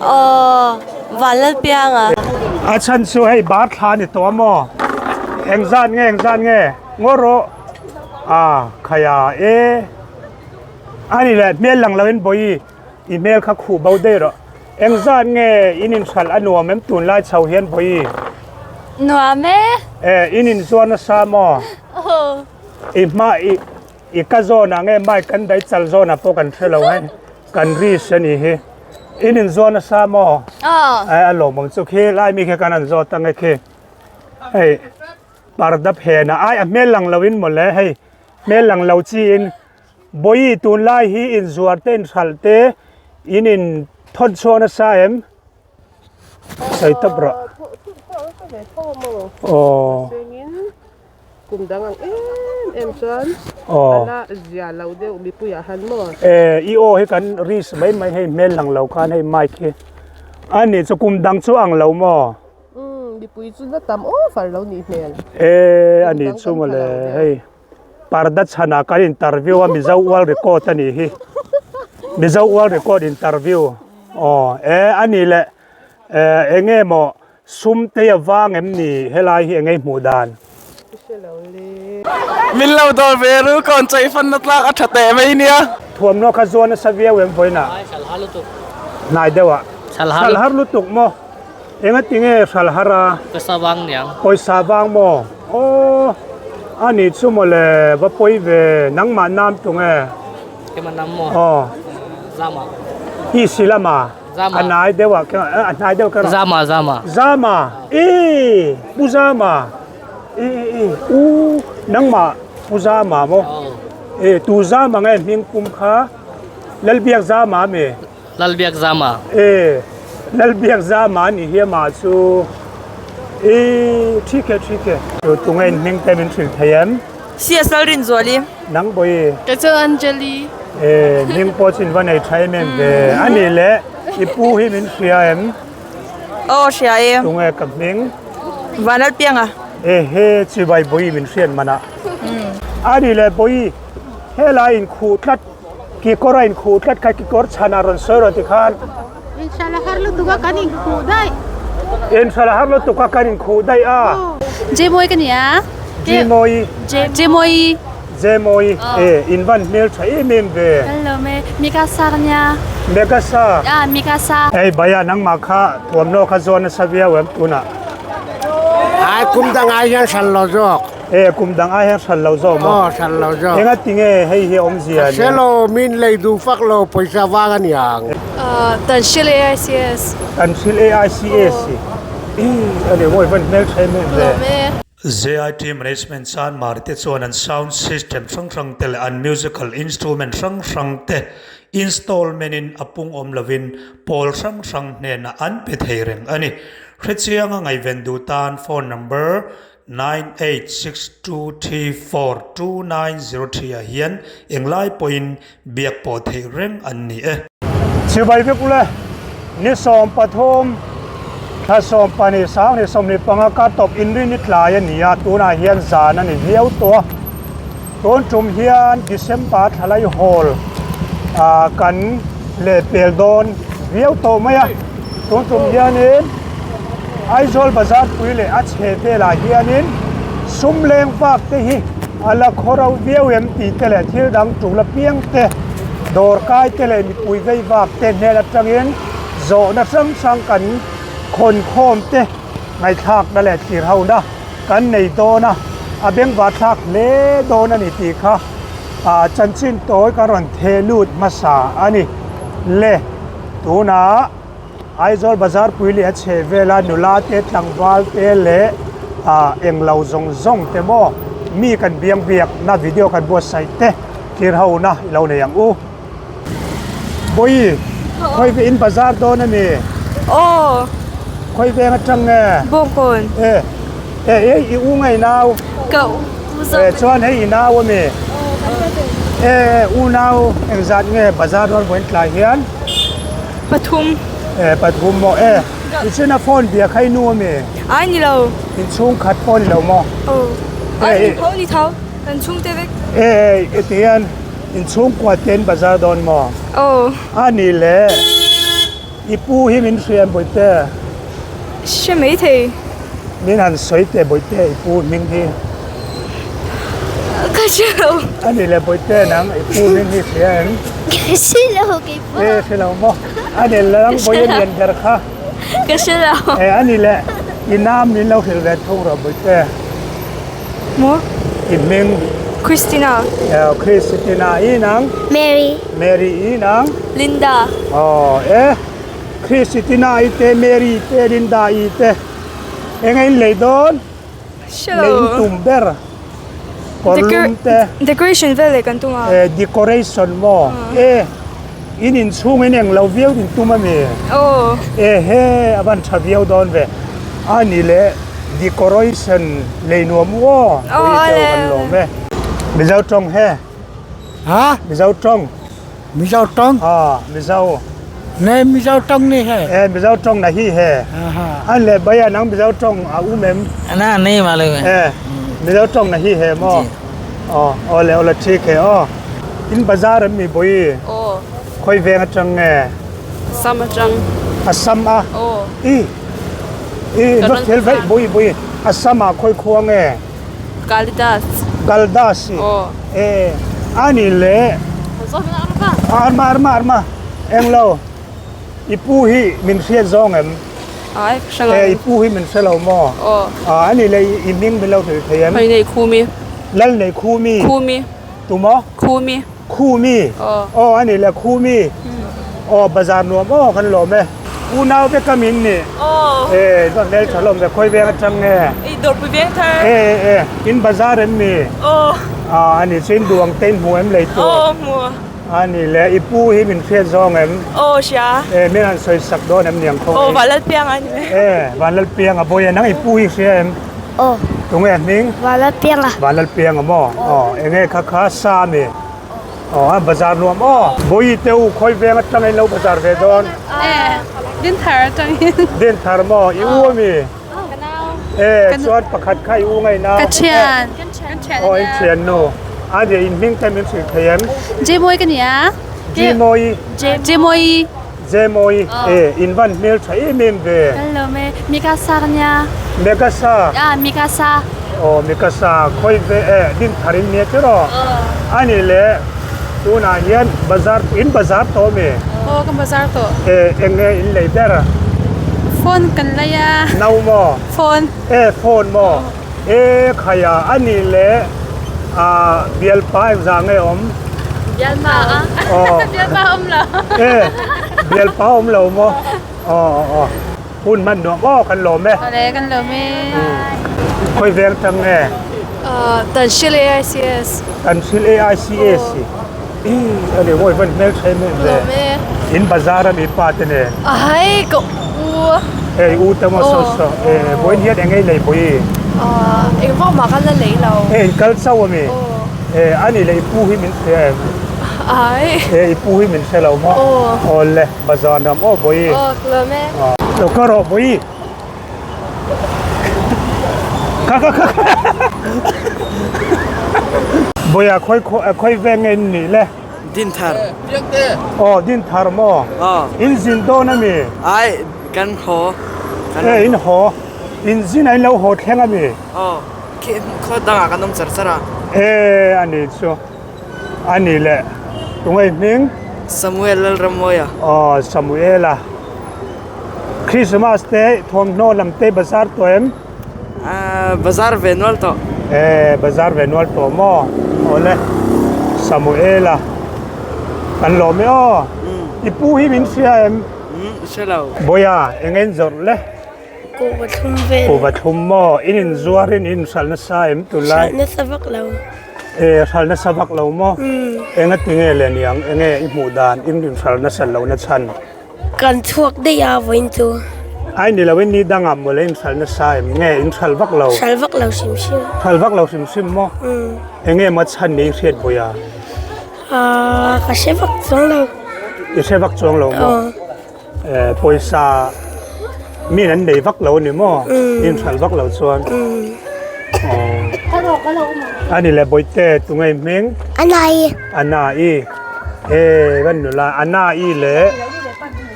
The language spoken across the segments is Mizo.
Aw, Vanlalpianga. A chhan chu hei bar thla a ni tawh a maw? Engzat nge engzat nge? Ngaw rawh. A khaia e. A ni leh hmel lang loin Bawihi i hmel kha khuh bo daih rawh. Engzat nge in inhralh a nuam em tunlai chho hian Bawihi? Nuam e. E, in inzuar nasa maw? Aw. I hma i i ka zawnah nge mic kan daih chal zawnah pawh kan hre lo hei. Kan risk a nih hi. In inzuar nasa maw? Aw. E, a lawmawm chu khi lai mi khi kan han zawt ang e khi. Hei parda phenah ai a hmel lang loin mawle hei hmel lang lo chiin Bawihi tunlai hi inzuar te inhralh te in in thawn chhuak nasa em? Sawi tawp rawh. Aw. Kum dang ang em em chuan a la zia lo deuh mipuiah han maw? E, i aw hi kan risk mai mai hei hmel lang lo khan hei mic hi a nih chu kum dang chu ang lo maw? Umm mipui chu la tam over lo nih hmel. E, a nih chu mawle hei. Parda chhanah kan interview a Mizo World Record a nih hi. Mizo World Record interview. Aw e a nih leh e eng nge maw sum te a vang em ni helai hi eng nge hmuh dan. Min lo dawr ve ru kawn chei fan na tlak a tha teh mai nia. Thuamhnaw kha zuan nasa viau em vawiinah? Hnai deuh ah. Sal har lutuk maw? Engati nge hral har a? Pawisa vang niang. Pawisa vang maw? Aw, a nih chu mawle, va pawi ve, nangmah nam tu nge? Keimah nam maw? Aw. Zama. I si lama? Zama. A hnai deuh ah, a hnai deuh ka rawh. Zama, Zama. Zama, ee, Pu Zama, ee, ee, u, nangmah Pu Zama maw? Aw. Ee, tu Zama nge hming pum kha? Lalbiak Zama ami? Lalbiak Zama. E, Lalbiak Zama ni hi amah chu e thik e thik e. Tu tunge in hming te min hrilh thei em? CS Lalrinzuali. Nang bawi. Ka chu Anjali. E, hming pawh chu in va nei tha em em ve. A nih le, i pu hi min hria em? Aw hria e. Tunge ka hming? Vanlalpianga. E he, chibai bawi min hriat manah. A nih le bawi, helai in khuh tlat. Kikawr a inkhuh tlat kha kikawr chhan a rawn sawi rawn ti khan. Inhralh a har lutuk a kan inkhuh daih. Inhralh a har lutuk a kan inkhuh daih a. Jemawi ka nia. Jemawi. Jemawi. Jemawi e in van hmel tha em em ve. Kan lawm e Mikasa ka nia. Megasa. Ah Mikasa. Hei bhaiya nangmah kha thuamhnaw kha zawn nasa viau em tunah. Ai kum dang ai hian hran lo zawk. E kum dang ai hian hran lo zawk maw? Aw hran lo zawk. Enga tinge hei hi awmzia nia? Hre lo min lei duh fak lo pawisa vang a niang. Tan hril AICS. Tan hril AICS i a ni mawi van hmel tha em em ve. Lawm e. JIT Management chuan Marte chuan an sound system hrang hrang te leh an musical instrument hrang hrang te installment in a pung awm lovin pawl hrang hrang hnenah an pe thei reng a ni. Hrechianga ngaihven duh tan phone number 9862342903 ah hian englai pawhin biak pawh theih reng an ni e. Chibai vek ule, ni 13, thla 12, sang ni 25 ka tawp inrin i tlai a ni a, tunah hian zan a ni viau tawh a. Tun tum hian December thlalai hawl kan lehpel dawn viau tawh mai a, tun tum hianin Aizawl bazar pui leh a chhe velah hianin sum leng vak te hi a la khaw ro viau em tih te leh thil dang tul apiang te dawr kai te leh mipui vei vak te hnen atangin zawhna hrang hrang kan khawn khawm te ngaihthlakna leh thlir hona kan nei dawn a, a bengvar thlak hle dawn a ni tih kha ah chanchin tawi kan rawn theh lut hmasa a ni le tunah. Aizawl bazar pui leh a chheh vela nula te tlangval te leh ah englo zawng zawng te maw mi kan biang biak na video kan buatsaih te thlir ho na i lo nei ang u. Bawi khawi ve in bazar dawn a mi? Aw. Khawi veng atang nge? Bawngkawn. E e e i u ngei nau? Ka u zawk. E chuan hei i nau a mi? E u nau engzat nge bazar dawn vawiin tlai hian? Pathum. E pathum maw e i china phone bia kha i nu ami? Ai ni lo. In chhung khat pawh ni lo maw? Aw. Ai ni tho ni tho kan chhung te vek. E e ti hian in chhung kua te in bazar dawn maw? Aw. A ni le. I pu hi min hria em Bawihte? Hre mai thei. Min han sawi teh Bawihte i pu hming hi. Ka hre lo. A nih leh Bawihte nang i pu hming hi hria em? Ka hre lo kei pawh. E hre lo maw? A nih leh nang Bawiha lian ber kha. Ka hre lo. E a nih leh i nam min lo hrilh ve thung rawh Bawihte. Maw? I hming? Christina. E Christina i nang? Mary. Mary i nang? Linda. Aw e Christina i te Mary te Linda i te eng a in lei dawn? Hre lo. Lei in tum ber kawr lum te. Decoration vel leh kan tum a. E decoration maw? E in inchhung in eng lo viau in tum ami? Aw. E he a van tha viau dawn ve. A ni leh decoration lei nuam u aw. Aw ale. Kan lawm e. Mizo tawng he. Ha? Mizo tawng. Mizo tawng? A Mizo. Ne Mizo tawng ni he. E Mizo tawng na hi he. An le baya nang Mizo tawng a um em? Na nei ma le. E Mizo tawng na hi he mo. Aw awle awle thik he aw. In bazar em mi bui? Aw. Khoi veng atang nge? Assam atang. Assam a? Aw. I I va thil vaih bui bui Assam ah khoi khua nge? Kalidas. Kaldas i? Aw. E ani le. Arma arma arma englo i pu hi min hriat zawng em? Ai ka hre lo. E i pu hi min hre lo maw? Aw. A ani le i hming min lo hrilh thei em? Hei nei Khumi. Lal nei Khumi. Khumi. Tumaw? Khumi. Khumi. Aw. Aw ani le Khumi. Aw bazar nuam aw kan lawm e. Unau vek a min nih. Aw. E chuan hmel tha lawm ve khawi veng atang nge? I dawrpui veng thar. E e e in bazar em mi? Aw. A ani chu in duang te in hmu em lei tur? Aw hmu. Ani le i pu hi min hriat zawng em? Aw hria. E min han sawi sak dawn em niang khaw Aw Vanlalpiang a ni mai. E Vanlalpiang a bawi a nang i pu hi hria em? Aw. Tunge hming? Vanlalpiang a. Vanlalpiang a maw? Aw enge kha kha sa mi? Aw a bazar nuam aw. Bawi te u khawi veng atang in lo bazar ve dawn. E Dinthar atangin. Dinthar maw i u ami? E chuan pakhat kha i u ngei nau. Ka thian. Kan thian Aw in thian nu. A nia in hming te min hrilh thei em? Jemawi ka nia. Jemawi. Jemawi. Jemawi e in van hmel tha em em ve. Kan lo me Mikasa ka nia. Megasa. Ah Mikasa. Aw Mikasa khawi ve e Dinthar in nia che rawh. A nih leh tunah hian bazar in bazar tawh ami? Aw kan bazar tawh. E eng nge in lei ber? Phone kan lei a. No maw? Phone. E phone maw? E khaia a nih leh ah bialpa engzah nge awm? Bialpa a. Aw. Bialpa awm lo. E bialpa awm lo maw? Aw aw aw. Hun hman nuam aw kan lawm e. Awle kan lawm e. Khawi veng tang nge? Tanhril AICS. Tanhril AICS i ani mawi van hmel tha em em ve. Lawm e. In bazar ami pa te nen. Ahai ka u. E i u te maw so so. E vawiin hian eng ei lei pawh i? Eng vak mah kan la lei lo. E in kal chauh ami? E ani leh i pu hi min hria em? Ahai. E i pu hi min hre lo maw? Awle. Bazar lam aw bawi. Aw tlawm e. Lo ka rawh bawi. Kha kha kha. Bawi a khawi khawi veng nge in nih le? Dinthar. Aw Dinthar maw? Aw. In zin dawn ami? Ai kan haw. E in haw. In zin a in lo haw thleng ami? Aw. Khaw dangah kan awm char char a. E ani chu. A ni le, tunge hming? Samuel Lalramawia. Aw, Samuela. Christmas te thawmhnaw lam te bazar tawh em? Ahh, bazar ve nual tawh. E, bazar ve nual tawh maw? Aw le, Samuela. Kan lawm e aw. I pu hi min hria em? Umm, hre lo. Bawiha, eng en zawrh le? Kuhva thlum vel. Kuhva thlum maw? In inzuarin in inhralh nasa em tunlai? Hralh nasa vak lo. E, hralh nasa vak lo maw? Enga tinge le niang, enge i hmuh dan in inhralh nasa lo na chhan? Kan chhuak daih a vawiin chu. Ai ni lo in ni dangah maw le inhralh nasa em? Nge inhralh vak lo? Hralh vak lo hrim hrim. Hralh vak lo hrim hrim maw? Enge maw chhan ni i hriat vawi a? Aaa, ka hre vak chuang lo. I hre vak chuang lo maw? Pawisa min an nei vak lo a ni maw? Inhralh vak lo chuan. A ni le Bawihte tunge i hming? Anai. Anai. E van nula Anai le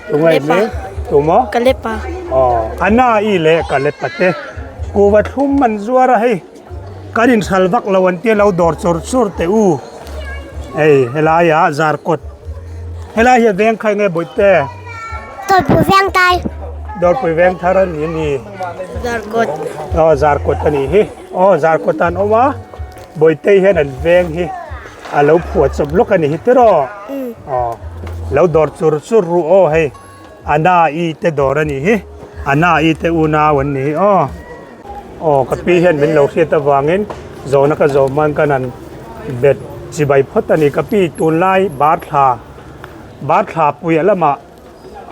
tunge i hming? Tumaw? Kalepa. Aw, Ana-i leh Kalepa te kuhva thlum an zuar a hei. Kan inhral vak lo an tia lo dawr chur chur teh u. Hei helaiah Zarkawt. Helai hi a veng kha enge Bawihte? Dawrpui veng thar. Dawrpui veng thar a ni a ni. Zarkawt. Aw Zarkawt a nih hi. Aw Zarkawt an awm a. Bawihte hian an veng hi a lo phuah chawp lawk a ni hi tiraw? Aw lo dawr chur chur ru aw hei. Ana-i te dawr a nih hi. Ana-i te unau an ni hi aw. Aw ka pi hian min lo hriat avangin zawhna ka zawh hman ka nan bet chibai phawt a ni. Ka pi tunlai bar thla bar thla puiah lamah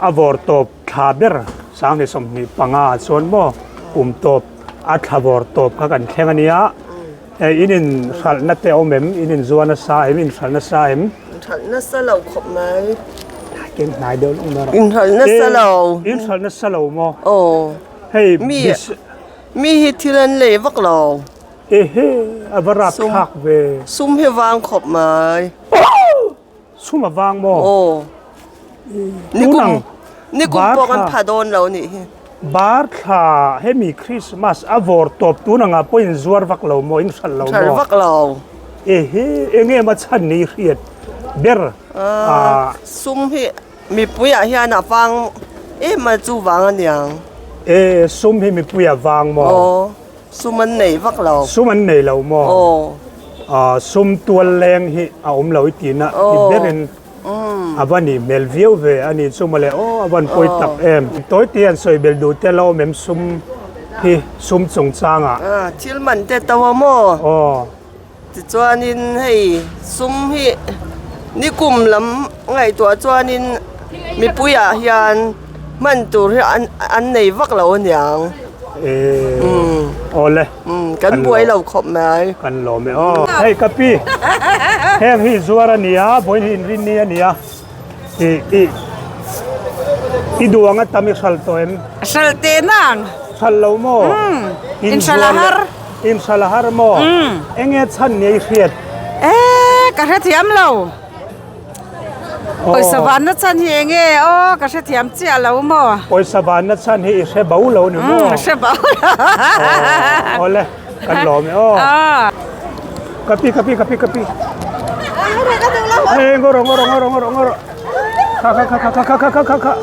a vawr tawp thla ber 2025 ah chuan maw kum tawp a thla vawr tawp kha kan thleng a nia. Hei in in hralhna te awm em? In in zuar nasa em? In hralh nasa em? Hralh nasa lo khawp mai. Ken hnai deuh lawng mai rawh. In hralh nasa lo. In hralh nasa lo maw? Aw. Hei Mi mi hi thil an lei vak lo. Ehe a va rap thlak ve. Sum hi vang khawp mai. Sum a vang maw? Aw. Nikum nikum pawh kan pha dawn lo nih hi. Bar thla hemi Christmas a vawr tawp tun anga pawh in zuar vak lo maw in hralh lo maw? Hralh vak lo. Ehe enge maw chhan ni hriat ber a. Sum hi Mipuiah hian a vang em a chu vang a niang. E, sum hi mipuiah vang maw? Aw, sum an nei vak lo. Sum an nei lo maw? Aw. Ah, sum tual leng hi a awm lo i tihna ti berin a va nih hmel viau ve a nih chu mawle. Aw, a van pawi tak em. Tawi te hian sawi belh duh te lo awm em sum hi sum chungchangah? Ah, thil man te to a maw? Aw. Tichuanin hei sum hi nikum lam ngaihtuah chuanin mipuiah hian hman tur hi an nei vak lo aniang. Awle. Kan buai lo khawp mai. Kan lawm e aw. Hei ka pi heng hi zuar a nia vawiin hi inrinni a nia i i i duh anga tam i hral tawh em? Hral teh nang. Hral lo maw? Inhral a har. Inhral a har maw? Enge chhan nia i hriat? Ee, ka hrethiam lo. Pawisa vanna chhan hi enge aw, ka hrethiam chiah lo maw? Pawisa vanna chhan hi i hre bo lo ni maw? Ka hre bo lo. Awle, kan lawm e aw. Ka pi, ka pi, ka pi, ka pi. Ee, ngawr rawh, ngawr rawh, ngawr rawh, ngawr rawh, ngawr rawh. Kha, kha, kha, kha, kha, kha, kha, kha, kha.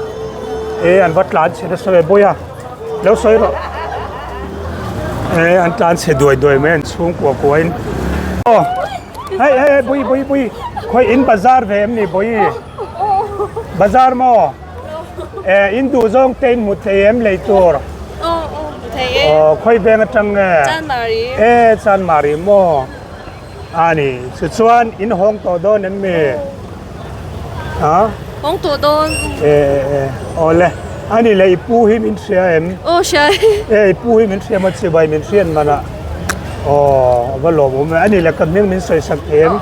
Ee, an va tlan chhe nasa ve bawi a. Lo sawi rawh. Ee an tlan chhe duai duai mai an chhungkua kuain. Aw hei hei hei bui bui bui khawi in bazar ve em ni bui bazar maw ee in duh zawng te in hmu thei em lei tur aw khawi veng atang nge ee chanmari maw a ni chu chuan in hawng tawh dawn em mi a hawng tawh dawn e e awle ani le i pu hi min hria em aw hria e i pu hi min hria maw chibai min hriat mana aw a va lawm awm e ani le ka hming min sawi sak thei em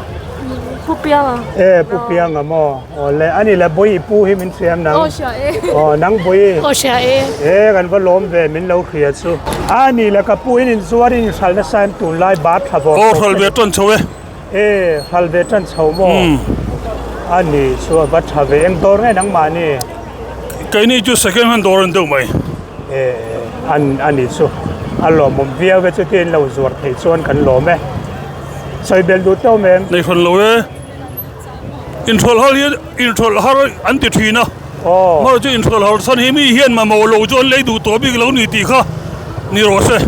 pu pianga e pu pianga maw awle ani le bawi i pu hi min hria em nang aw hria e aw nang bawi aw hria e e kan va lawm ve min lo hria chu A ni le ka pu in inzuar in inhral nasa em tunlai bar thla vawr Aw hral ve tan chho e. E hral ve tan chho maw? A ni chu a va tha ve eng dawr nge nangmah ni? Keini chu second hand dawr an deuh mai. E an a ni chu a lawmawm viau e chuti in lo zuar thei chuan kan lawm e. Sawi bel duh tawh em? Nei hran lo e. Inhrawlh har hi inhrawlh har an ti thin a. Hmar chu inhrawlh har chhan hi mi hian mamawh lo chu an lei duh tawh bik lo ni tih kha ni rawh se.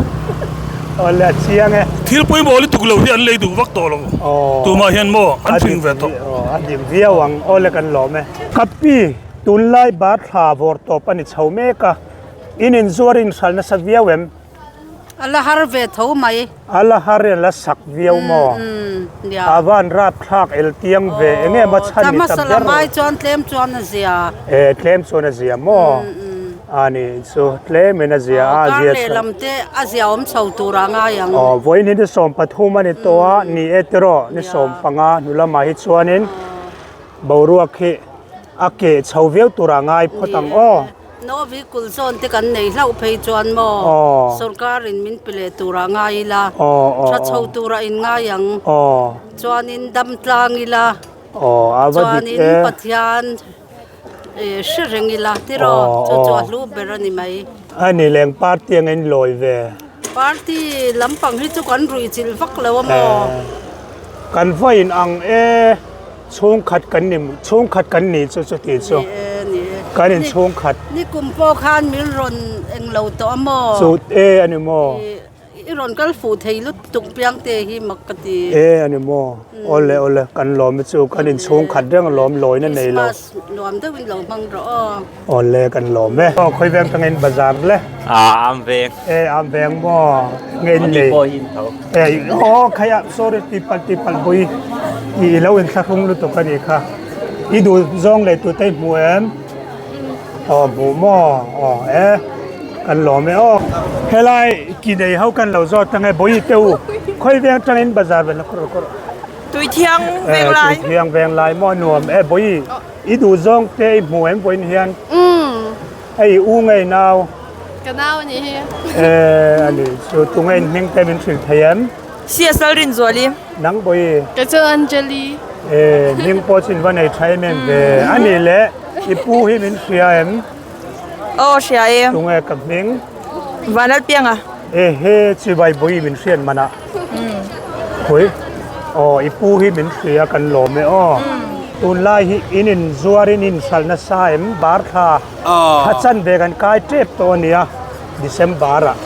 Awle a chiang e. Thil pawimawh lutuk lo hi an lei duh vak tawh lo. Tumah hian maw an fing ve tawh. A dik viau ang. Awle kan lawm e. Ka pi, tunlai bar thla vawr tawp a ni chho mek a. In inzuar inhral nasa viau em? A la har ve tho mai. A la har in a la sak viau maw? A van rap thlak el tiang ve enge maw chhan ni ta ber. Lam ai chuan tlem chuan a zia. E tlem chuan a zia maw? A ni chu tlem in a zia a zia. Kar leh lam te a zia awm chho tur a ngai ang. Aw vawiin hi ni 13 a ni tawh a ni e tiraw ni 15 hnu lamah hi chuanin boruak hi a keh chho viau tur a ngai phawt ang aw. Novi kul zawn te kan nei hlauh phei chuan maw sorkarin min pe leh turah ngai ila, tha chho turah in ngai ang, chuanin dam tlang ila, chuanin Pathian Hre reng ila tiraw chu chu a hlu ber a ni mai. A ni leng party ang in lawi ve. Party lampang hi chu kan ruih chilh vak lo a maw? Kan va in ang e, chhungkhat kan ni chhungkhat kan ni chu chuti chu. Ni e, ni e. Kan in chhungkhat. Ni kum pawh khan min rawn eng lo tawh a maw? Chu e a ni maw? I rawn kal fuh thei lutuk piang te hi mak ka ti. E a ni maw? Awle awle kan lawm hi chu kan inchhung khat reng a lawm lawina nei lo. Christmas nuam deuhin lo hmang rawh aw. Awle kan lawm e. Aw khawi veng tangin bazar le. A am veng. E am veng maw nge in nei. E aw khaia sorry tipal tipal bui i lo inthlahrung lutuk a nih kha. I duh zawng leh tute i hmu em? Aw hmu maw aw e kan lawm e aw. Helai ki nei ho kan lo zawt ang e bawi te u khawi veng tangin bazar vel a kawr kawr. Tuithiang veng lai. Tuithiang veng lai maw nuam e bawi i duh zawng te i hmu em vawiin hian. Hei u ngei nau. Ka nau a nih hi. E a ni chu tu ngei hming te min hrilh thei em. CSL Rinzuali. Nang bawi. Ka chu Anjali. E hming pawh chu in va nei tha em em ve. A nih le i pu hi min hria em? Aw hria e. Tunge ka hming? Vanlalpianga. E he chibai bawi min hriat manah. Khawi aw i pu hi min hria kan lawm e aw. Tunlai hi in inzuar in inhralh nasa em? Bar thla thla chan ve kan kai tep tawh a nia December ah.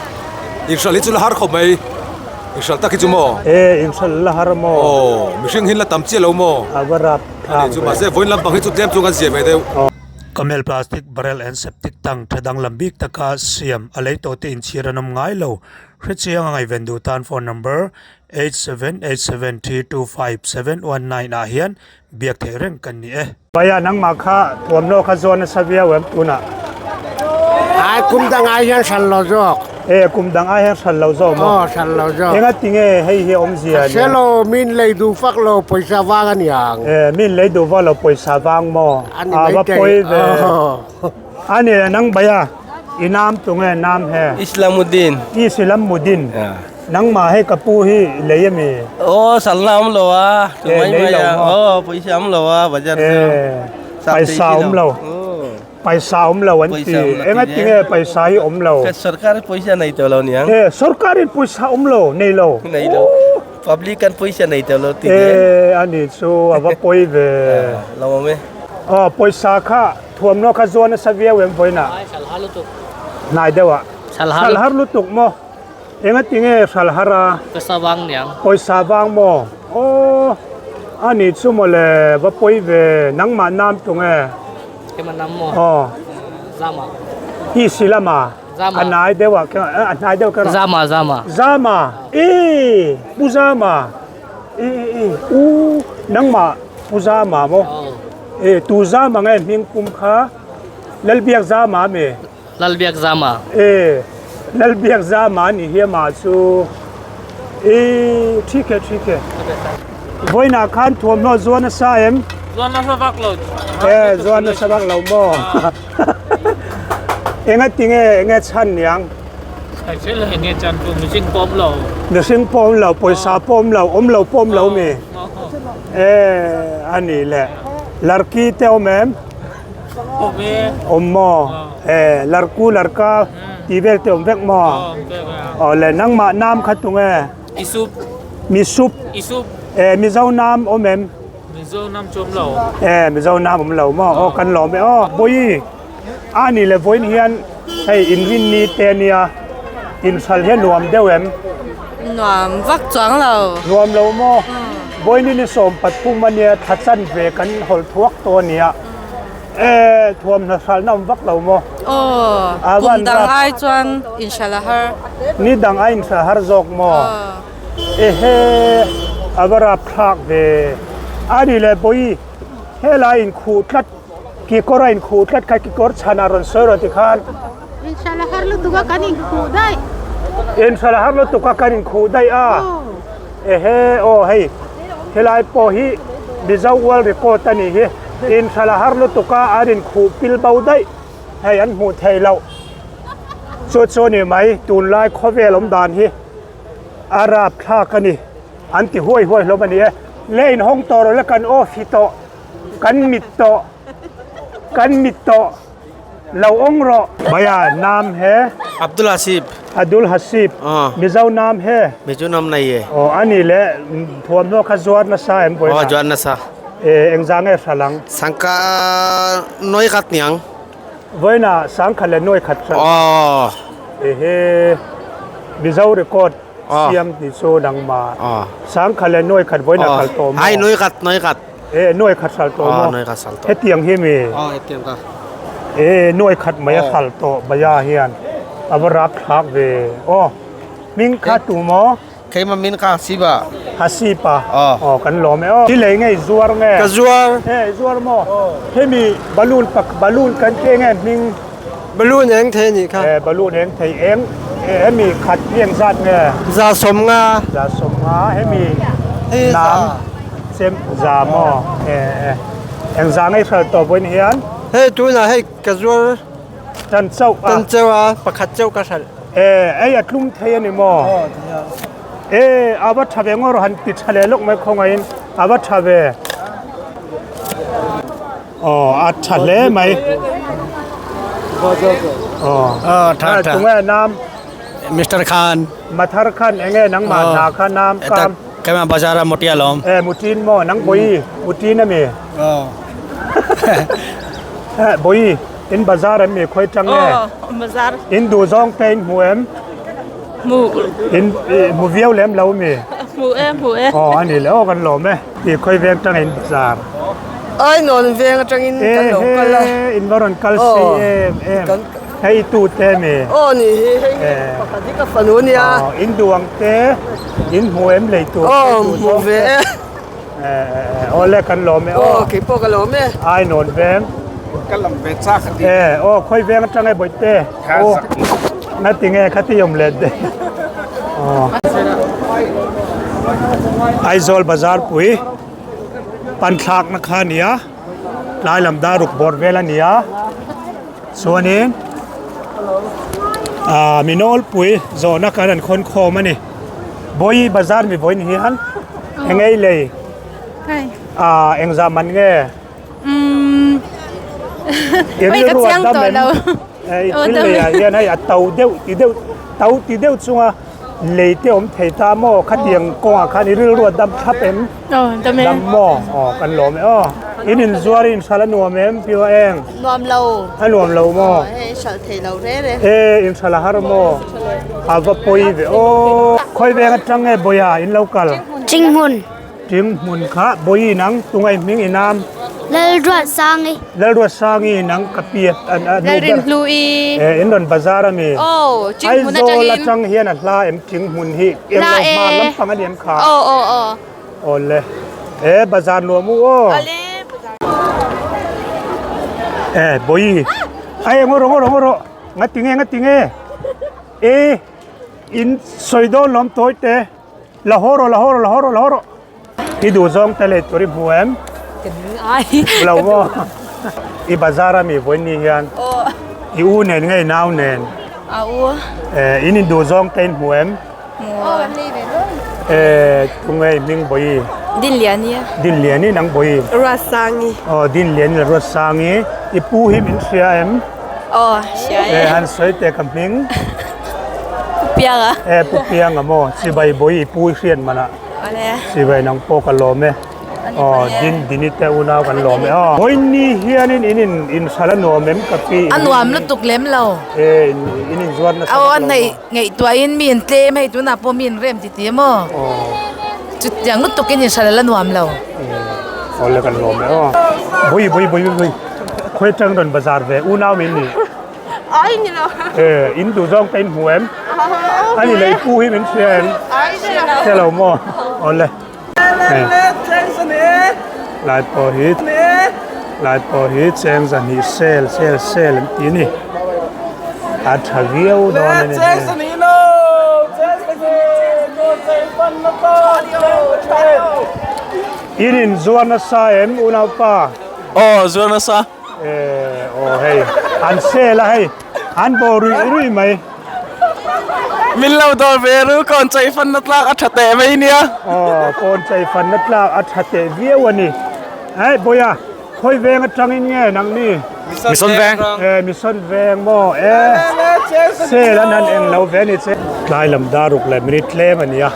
Inhralh hi chu la har khawp mai. Inhralh tak hi chu maw? E, inhralh la har maw? Aw, mihring hin la tam chiah lo maw? A va rap thlang ve. Mahse, vawiin lampang hi chu tlem chu kan zia ve deuh. Camel plastic barrel and septic tank tha danglam bik taka siam a lei tawh te inchhir an awm ngai lo. Hrechiang a ngaihven duh tan phone number 8787325719 ah hian biak theih reng kan ni e. Bhaiya nangmah kha thuamhnaw kha zawn nasa viau em tunah? Ai kum dang ai hian hran lo zawk. E kum dang ai hian hran lo zawk maw? Aw hran lo zawk. Enga tinge hei hi awmzia nia? Hre lo min lei duh fak lo pawisa vang a niang. E min lei duh vak lo pawisa vang maw? A ni mai thei. A va pawi ve. A ni nang bhaiya i nam tunge nam he? Islamuddin. Islamuddin. Nangmah hei ka pu hi lei a mi? Aw salna awm lo a, tu mai mai a, aw pawisa awm lo a bazar chu. Paisa awm lo, paisa awm lo an ti, enga tinge paisa hi awm lo? Sarkar hi pawisa nei tawh lo niang. E sarkar in pawisa awm lo, nei lo. Nei lo, public an pawisa nei tawh lo ti e a ni chu a va pawi ve. Lo awm e. Aw pawisa kha thuamhnaw kha zuan nasa viau em vawiinah? Hnai deuh ah. Salhar lutuk maw? Enga tinge hral har a? Pawisa vang niang. Pawisa vang maw? Aw, a nih chu maw le, va pawi ve, nangmah nam tunge? Keimah nam maw? Aw. Zama. I si lama? Zama. A hnai deuh ah, a hnai deuh ka rawh. Zama, Zama. Zama, ee, Pu Zama, ee, ee, u, nangmah Pu Zama maw? Aw. Ee, tu Zama nge hming pum kha? Lalbiak Zama ami? Lalbiak Zama. E, Lalbiak Zama ni hi amah chu e thik e thik e. Vawiinah khan thuamhnaw zuan nasa em? Zuan nasa vak lo. E, zuan nasa vak lo maw? Enga tinge enge chhan niang? Thil enge chan chu mihring pawm lo. Mihring pawm lo, pawisa pawm lo, awm lo pawm lo mi. E, a nih le. Larki te awm em? Awm maw? E, larku larka tih vel te awm vek maw? Aw le nangmah nam kha tunge? Isup. Misup. Isup. E, Mizo nam awm em? Mizo nam chu awm lo. E, Mizo nam awm lo maw? Aw kan lawm e aw. Bawi, a ni le vawiin hian hei inrin ni te a nia, inhral hi a nuam deuh em? Nuam vak chuang lo. Nuam lo maw? Vawiin ni 13 a nia, thla chan ve kan hawlh thuak tawh a nia. E, thuamhnaw hralhna awm vak lo maw? Aw, kum dang ai chuan inhralh a har. Ni dang ai inhralh har zawk maw? Ehe, a va rap thlak ve. A ni le Bawi, helai inkhuh tlat, kekawr a inkhuh tlat kha kekawr chhanah rawn sawi rawh tikhan. Inhralh a har lutuk a kan inkhuh daih. Inhralh a har lutuk a kan inkhuh daih a. Ehe aw hei helai pawh hi Mizo World Record a nih hi. Inhralh a har lutuk a an inkhuh pil bo daih hei an hmuh theih loh. Chu chu a ni mai tunlai khawvel awm dan hi a rapthlak a ni. An ti huai huai hlawm a ni e. Le inhawng tawh rawh le kan off hi tawh kan mit tawh. Kan mit tawh lo awng rawh. Bhaiya naam he. Abdul Hasib. Abdul Hasib. Mizo naam he. Mizo naam nei e. Aw ani le thuamhnaw kha zuar nasa em vawiin ah. Aw zuar nasa. E engzah nge hral ang? Sangka nawi khat niang. Vawiin ah sangkhat leh nawi khat hral. Aw. Ehe Mizo record siam tih chu nangmah. Sangkhat leh nawi khat vawiin ah hral tawh maw? Ai nawi khat nawi khat. E nuai khat hral tawh maw? Nuai khat hral tawh. Hetiang hi mi? Aw hetiang ka. E nuai khat mai a hral tawh Baya hian a va rap thlak ve. Aw hming kha tu maw? Keimah min kha Hasib a. Hasib a? Aw kan lawm e aw. Hi lei nge i zuar nge? Ka zuar. E i zuar maw? Hemi balloon pak balloon kan tih nge hming? Balloon eng thei anih kha. E balloon eng thei eng hemi khat hi engzat nge? 150. 150 hemi nam. Chem za maw? E e. Eng za ngei hral tawh vawiin hian? Hei tunah hei ka zuar. Tan chauh a. Tan chauh a, pakhat chauh ka hralh. E, ei a tlum thei a ni maw? Aw ti a. E, a va tha ve ngawr han ti tha leh lawk mai khawngaihin a va tha ve. Aw, a tha hle mai. Aw, tha tha. Tunge nam? Mister Khan. Mathar Khan enge nangmah hna kha nam kam. Keimah bazar ah muti alawm. E mutin maw nang bawi mutin ami. Aw. E bawi in bazar em mi khawi tang nge. Aw bazar. In duh zawng te in hmu em? Hmu. In hmu viau lem lo mi? Hmu e hmu e. Aw ani le aw kan lawm e. Ti khawi veng tang in bazar. Ai nawn veng atangin kan lo kal a. Ehe in va rawn kal sei em em. Hei tu te mi. Aw ni hi hei pakhat hi ka fanu nia. Aw in duang te in hmu em lei tur. Aw hmu ve e. Aw le kan lawm e aw. Aw kei pawh ka lawm e. Ai nawn veng. Ka lam ve chak a ti. E aw khawi veng atang e bawihte. Aw ngatinge khati awm let de. Aw. Aizawl bazar pui pan thlakna kha a ni a tlai lam dar ruk bawr vel a ni a chuanin ah mi nawlpui zawhna kan an khawn khawm a ni Bawi bazar mi vawiin hian eng ei lei ah engzah man nge i rilru a dam em i thil lei ah hian hei a to deuh ti deuh to ti deuh chunga lei te awm thei ta maw khatiang kawngah khan i rilru a dam thlap em dam maw aw kan lawm e aw in inzuar in hralh a nuam em piwa eng nuam lo a nuam lo maw hei hralh thei lo re re e in hralh a har maw a va pawi ve aw khawi veng atang nge bawiha in lo kal Tinghmun Tinghmun kha Bawi nang tungai hming i nam. Lalruatsangi. Lalruatsangi nang ka pi a a nu ber. Lalrinhlui. Eh in rawn bazar a mi. Aw Tinghmun atangin. Aizawl atang hian a hla em Tinghmun hi eng lo hma lampang a ni em kha. Aw aw aw. Aw le. Eh bazar nuam u aw. Ale bazar. Eh Bawi. Ai ngaw rawh ngaw rawh ngaw rawh. Ngatinge ngatinge. Eh in sawi dawn lawm tawi te. La haw rawh, la haw rawh, la haw rawh, la haw rawh. I duh zawng te lei tur i hmu em? Ai. Lo maw? I bazar a mi vawiin ni hian. I u nen nge i nau nen? A u. Eh, in in duh zawng te in hmu em? Hmu. Eh, tunge i hming Bawi? Dinliani. Dinliani nang Bawi? Ruatsangi. Aw, Dinliani leh Ruatsangi. I pu hi min hria em? Aw, hria e. Eh, han sawi teh ka hming. Pu Pianga. E Pu Pianga maw chibai bawi i pu i hriat manah. Awle. Chibai nang pawh ka lawm e. Aw din dini te unau kan lawm e aw. Vawiin hianin in in in hral a nuam em ka pi. A nuam lutuk lem lo. E in in in zuar nasa Aw a hnaih ngaihtuahin mi in tlem hei tunah pawh mi in rem ti ti maw. Aw. Chutiang lutukin in hral a nuam lo. Awle kan lawm e aw. Bawi bawi bawi bawi khawi atang rawn bazar ve unau min nih. Ai ni lo. Eh, in duh zawng te in hmu em? Ani lei pu hi min hria em? Ai ni lo. Hria lo maw? Awle. Lai pawh hi lai pawh hi cheng zahnih sel sel sel an ti a ni. A tha viau dawn a ni. In inzuar nasa em unaupa? Aw, zuar nasa. Eh, aw hei, an sel a hei, an bawh ruih ruih mai. Min lo dawr ve ru, kawn chei fanna tlak a tha teh mai nia. Aw, kawn chei fanna tlak a tha teh viau a ni. Hei, Bawiha, khawi veng atangin nge nang ni? Mission Veng. E Mission Veng maw e sale an han eng lo ve ni che. Tlai lam dar ruk leh minute tlem a nia.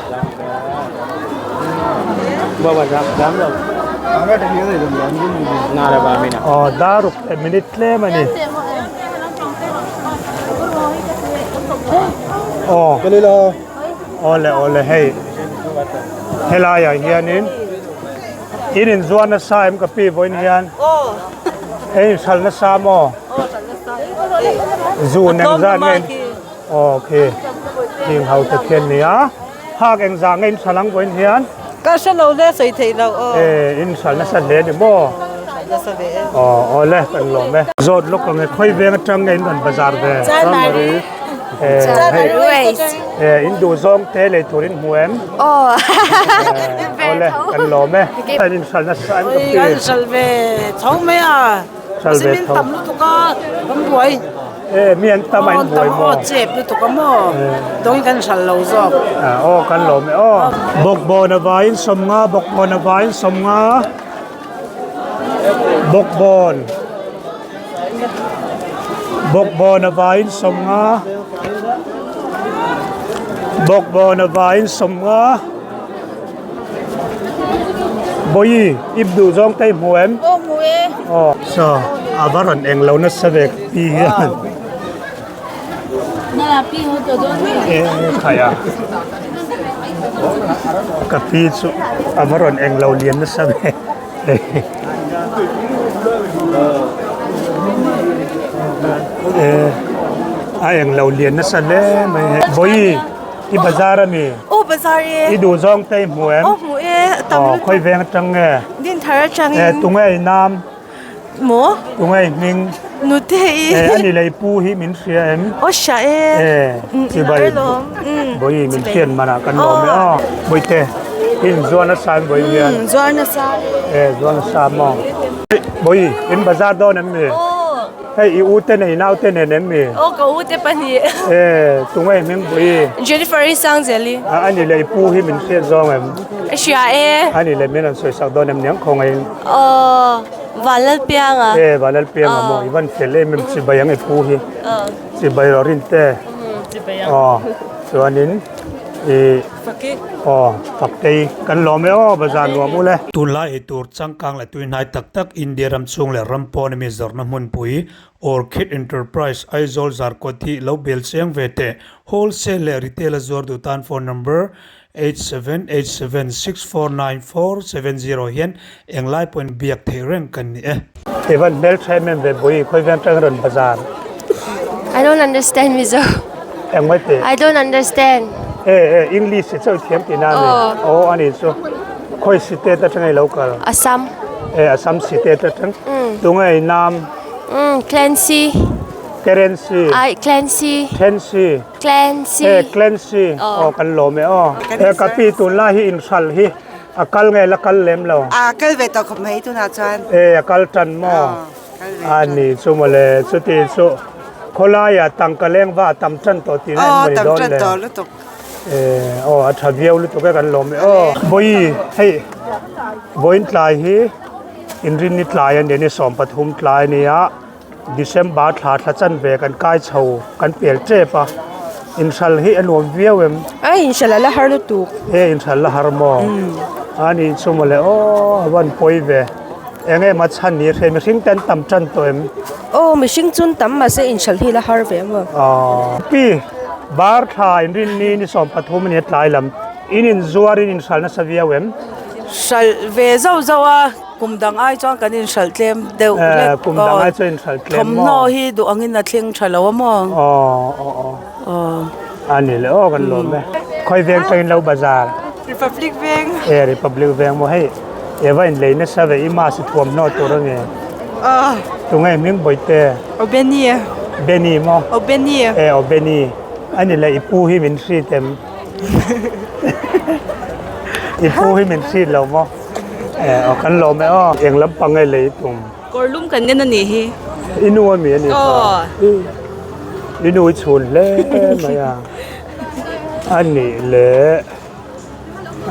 Aw dar ruk leh minute tlem a ni. Aw awle awle hei helai ah hianin in inzuar nasa em ka pi vawiin hian hei inhral nasa maw zun engzat nge aw khi heng ho te khian nia hak engzah nge inhral ang vawiin hian. Ka hre lo hle sawi theih loh aw. E inhral nasa hle ni maw. Nasa ve e. Aw awle kan lawm e. Zawt lawk ang e khawi veng atang nge in rawn bazar ve. Chanmari. E hei e in duh zawng te lei tur in hmu em. Aw. Awle kan lawm e. In inhral nasa em ka pi. Kan inhral ve tho mai a. Hral ve tho. Tam lutuk a kan buai. E mi an tam a in buai maw? Aw chep lutuk a maw? Dawngin kan hral lo zawk. Aw kan lawm e aw. Bawkbawn a vaiin sawmnga, bawkbawn a vaiin sawmnga. Bawkbawn. Bawkbawn a vaiin sawmnga. Bawkbawn a vaiin sawmnga. Bawi ip duh zawng te i hmu em? Aw hmu e. Aw saw a va rawn eng lo nasa ve ka pi hian. E khai a ka pi chu a va rawn eng lo lian nasa ve. E a eng lo lian nasa hle mai hei. Bawi. I bazar a mi? Aw bazar e. I duh zawng te i hmu em? Aw hmu e, a tam lutuk. Aw khawi veng atang nge? Din thar atangin. E tunge i nam? Maw? Tunge i hming? Nute i. E ani lei pu hi min hria em? Aw hria e. E chibai bawi min hriat manah kan lawm e aw. Bawihte i inzuar nasa em bawi hian? Zuar nasa e. E zuar nasa maw? Bawi in bazar dawn em mi? Hei i u te nei nau te nen em mi? Aw ka u te pahnih. E tunge hming pui? Jennifer i Sangzeli. A ani leh i pu hi min hriat zawng em? A hria e. Ani leh min rawn sawi sak dawn em niang khaw ngeiin? Aw Vanlalpianga. E Vanlalpianga maw i van fel em em chibai ang i pu hi. Chibai rawh rin te. Chibai ang. Aw chuanin i aw Faktei kan lawm e aw bazar nuam ule. Tunlai ei tur changkang leh tuihnai tak tak India ram chhung leh ram pawn ami zawrhna hmunpui Orchid Enterprise Aizawl Zarkawt hi lo bel cheng ve teh. Wholesale leh retail a zuar duh tan phone number 8787649470 hian englai pawhin biak theih reng kan ni e. I van hmel tha em em ve Bui, khawi veng tang rawn bazar? I don't understand Mizo. Engmai teh? I don't understand. E e English i chauh thiam tih na a ni. Aw a ni chu. Khawi state atanga i lo kal? Assam. E Assam state atang. Tunge i nam? Clancy. Currency. Ai Clancy. Clancy. Clancy. E Clancy. Aw kan lawm e aw. E ka pi tunlai hi inhral hi a kal nge la kal lem lo? A kal ve tawh khawp mai tunah chuan. E a kal tan maw? A ni chu mawle chuti chu khawlaiah tangka leng va a tam tan tawh tihna em mawni dawn le? Aw tam tan tawh lutuk. E aw a tha viau lutuk e kan lawm e aw. Vawi hei vawiin tlai hi inrinni tlai a ni a ni 13 tlai a nia. December thla thla chanve kan kai chho kan pel tep a, inhral hi a nuam viau em? A inhral a la har lutuk. E inhral la har maw? A ni chu mawle aw a van pawi ve. Eng em a chhan ni hre mihring te an tam tan tawh em? Aw mihring chun tam mahse inhral hi la har ve maw? Aw pi bar thla inrinni ni 13 a ni a tlai lam in inzuar in inhral nasa viau em? Hral ve zauh zauh a. Kum dang ai chuan kan inhralh tlem deuh hlek. Eh, kum dang ai chuan inhralh tlem maw? Thawmhnaw hi duh angin a thleng tha lo a maw? Aw, aw, aw. Aw. A ni le aw kan lawm e. Khawi veng tangin lo bazar? Republic veng. Eh, Republic veng maw hei. Eva in lei nasa ve i mask i thuamhnaw tur a nge. Aw. Tunge hming bawihte? Aw Benny. Benny maw? Aw Benny. Eh, aw Benny. A ni le i pu hi min hrit em? I pu hi min hrit lo maw? Eh aw kan lawm e aw. Eng lampang nge lei tum? Kawr lum kan en a nih hi. I nu a mi a nih kha. Aw. I nu i chhun hle mai a. A nih leh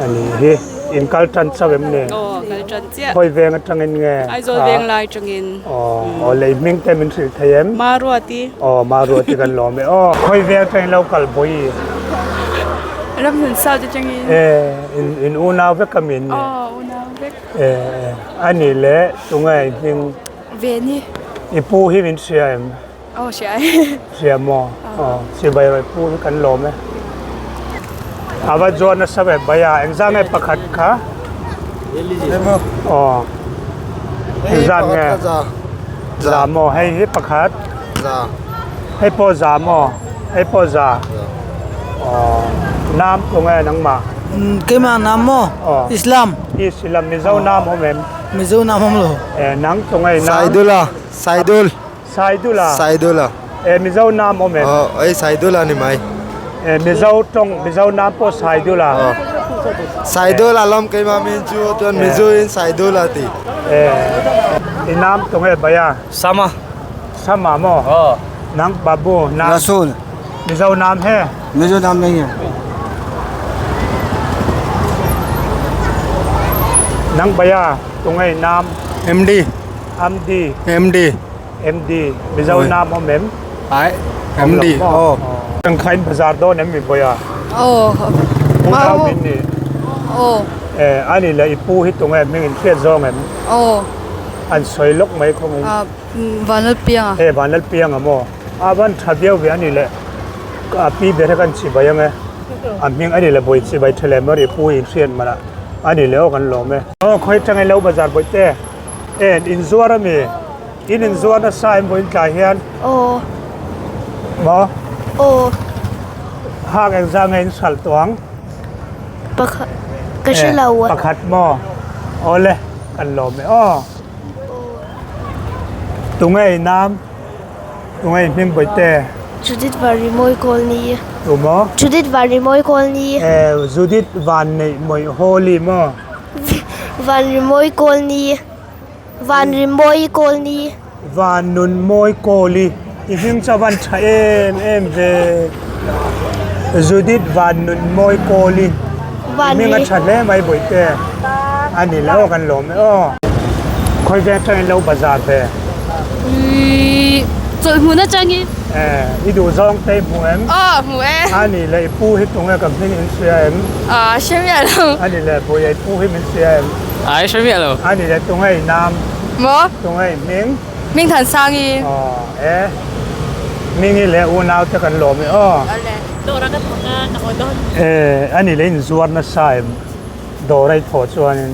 a nih hi. In kal tan chauh em ni? Aw, kal tan chiah. Khawi veng atangin nge? Aizawl veng lai atangin. Aw, aw lei hming te min hrilh thei em? Maruati. Aw, Maruati kan lawm e. Aw, khawi veng atangin lo kal bawi? Ramhlun South atangin. E, in in unau vek a mi in ni? Aw, unau vek. E, a nih leh tunge i hming? Veni. I pu hi min hria em? Aw hria e. Hria maw? Aw chibai rawih pu hi kan lawm e. A va zuar nasa ve bai a, engzah nge pakhat kha? Aw engzah nge? Za maw hei hi pakhat? Hei pawh za maw? Hei pawh za? Aw nam tunge nangmah? Keimah nam maw? Islam. Islam Mizo nam awm em? Mizo nam awm lo. E nang tunge nam? Saidula Saidul. Saidula. Saidula. E Mizo nam awm em? Aw ei Saidula ni mai. E Mizo tawng Mizo nam pawh Saidula. Aw Saidula lam keimah min chu chuan Mizo in Saidula ti. E i nam tunge baya? Sama. Sama maw? Aw. Nang babu nam? Rasul. Mizo nam he? Mizo nam nei e. Nang baya tunge i nam? MD. MD. MD. MD Mizo nam awm em? Ai MD aw. Tangkhain bazar dawn em mi bawi a? Aw. Pu thau min ni. Aw. Eh ani leh i pu hi tunge hming in hriat zawng em? Aw. An sawi lawk mai khawng in. Ah Vanlalpianga. Eh Vanlalpianga maw? A van tha viau ve ani leh a pi ber hi kan chibai ang e. A hming ani leh bawi chibai tha leh mai i pu in hriat man ah ani leh aw kan lawm e. Aw khawi atangin lo bazar bawi te. En in zuar ami? In in zuar nasa em vawiin tlai hian? Aw. Maw? Aw. Hak engzah nge in hralh tawh ang? Pakhat ka hre lo a. Pakhat maw? Aw le, kan lawm e aw. Tunge i nam? Tunge i hming bawihte? Judith Vanrimawi Kawlni. Tu maw? Judith Vanrimawi Kawlni. Eh, Judith Vanneihmawi Hawli maw? Vanrimawi Kawlni. Vanrimawi Kawlni. Vannunmawi Kawli. I hming chu a van tha em em ve. Judith Vannunmawi Kawli. I hming a tha hle mai bawihte. A ni lo kan lawm e aw. Khawi veng atangin lo bazar ve. Chawlh hmun atangin. Eh, i duh zawng te i hmu em? Aw, hmu e. A ni leh i pu hi tunge ka hming in hria em? Ah, hre miah lo. A ni leh Buia i pu hi min hria em? Ah, i hre miah lo. A ni leh tunge i nam? Maw? Tunge i hming? Hming Thansangi. Aw, e. Hmingi leh unau te kan lawm e aw. Awle. Dawr a ka thawk a, ka haw dawn. Eh, a ni leh in zuar nasa em? Dawr a i thawh chuanin.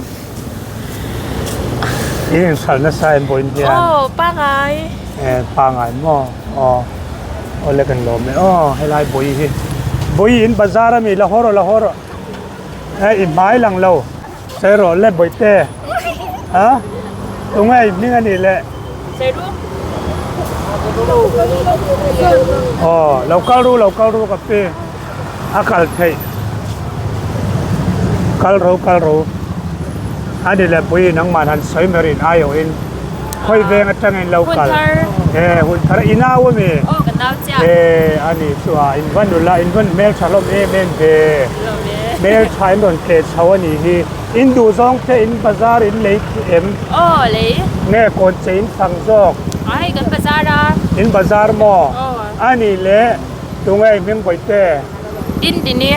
I inhralh nasa em vawiin hian? Aw, pangai. Eh, pangai maw? Aw, aw le kan lawm e. Aw, helai bawi hi. Bawi in bazar ami la haw rawh, la haw rawh. Eh, i hmai lang lo. Sawi rawh le bawihte. Ha? Tunge i hming a nih le? Sawi ru. Aw, lo kal ru, lo kal ru ka pi. A kal theih. Kal ro kal ro. A ni le pui nangmah han sawi mer in aiawh in khawi veng atangin lo kal. E hun thar i nau a mi? Aw ka nau chiah. E a ni chu a in va nula in va hmeltha hlawm em em ve. Hmeltha in rawn tleh chho a nih hi. In duh zawng te in bazar in lei em? Aw lei. Nge kawn che in fang zawk? A hei kan bazar a. In bazar maw? Aw. A ni le. Tunge i hming bawihte? Din Dini.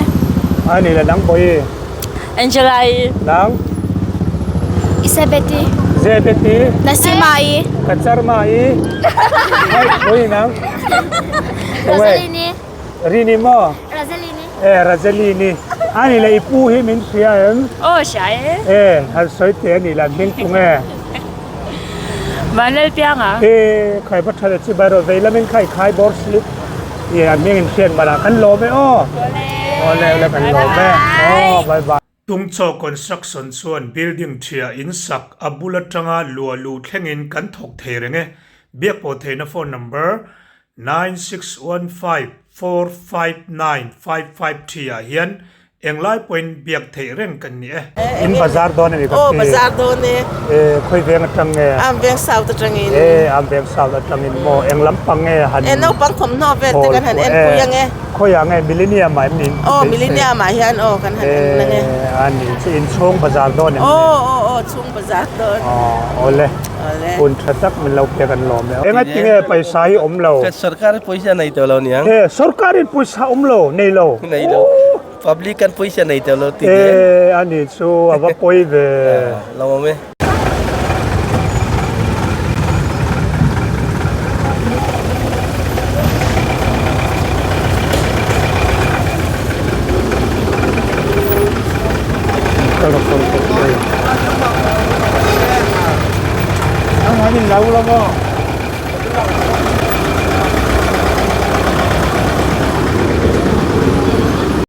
A ni le nang bawi? Angela-i. Nang? Isabeti. Zebeti. Nasima-i. Kacharma-i. Hai bawi nang? Rosalini. Rini maw? Rosalini. E Rosalini. A ni le i pu hi min hria em? Aw hria e. E han sawi teh a ni le hming tunge? Vanlalpianga. E khai va tha le chi bai rawh vei lamin kha i khai bawr si e a hming in hriat man ah kan lawm e aw. Awle awle kan lawm e aw bye bye. Tungchaw Construction chuan building thiah in sak a bul atanga luah luh thlengin kan thawk thei reng e. Biakpawh theihna phone number 9615459553 ah hian. Englai pawhin biak theih reng kan ni e. In bazar dawn a ni ka Aw ti. bazar dawn e. E khawi veng atang nge? Am veng south atangin. E am veng south atangin maw eng lampang nge han E naupang thawmhnaw vel te kan han en pui ang e. Khawiah nge Millennium ah em ni in Aw Millennium ah hian aw kan han en ang e. E a ni chu inchhung bazar dawn em ni? Aw aw aw chhung bazar dawn. Aw awle. Awle. Hun tha tak min lo pek an lawm e. Engati nge paisa hi awm lo? Sorkar pawisa nei tawh lo niang. E sorkarin pawisa awm lo nei lo. Nei lo. Public kan pawisa nei tawh lo ti E a ni chu a va pawi ve. Lo awm e.